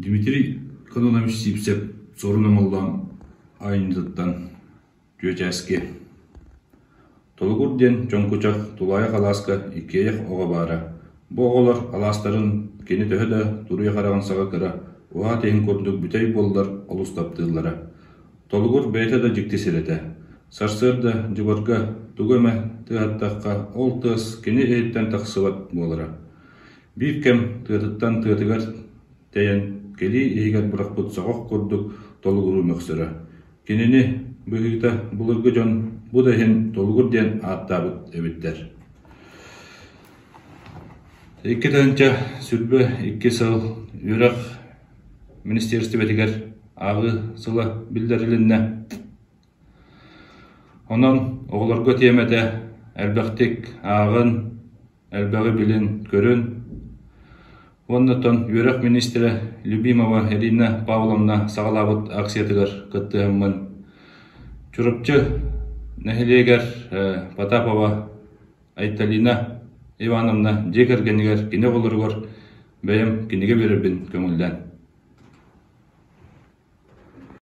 Дмитрий Кононович Сивцев Суорун Омоллоон айымньытыттан Чүөчээски Толугур диэн чоҥкучах тулаайах алааска иккиэйэх оҕо баара. Бу оҕолор алаастарын кини төһө да туруйа хараҕын саҕа кыра, уһаат иһин курдук бүтэй буоллар олус таптыыллара. Толугур бэйэтэ да дьикти сир этэ. Сарсыарда дьыбарга тугу эмэ тыаһаттахха, ол тыас кини иһиттэн тахсыбат буолара. Биир кэм тыатыттан тыатыгар тэйэн, кэлии иһигэр бырахпыт соҕох курдук толугуруу мөхсөрө. Кинини, быһыыта, былыргы дьон бу да иһин толугур диэн ааттаабыт эбиттэр. 2022 сыл үөрэх министиэристибэтигэр ааҕыы сыла биллэрилиннэ. Онон оҕолорго тиэмэтэ элбэхтик ааҕын, элбэҕи билин-көрүн уонна оттон үөрэх миниистирэ Любимова Ирина Павловна саҕалаабыт акциятыгар кыттыһаммын Чурапчы нэһилиэгэр Потапова Айталина Ивановна дьиэ кэргэнигэр, кини оҕолоругар бэйэм кинигэ биэрэрбин көҥүллээн.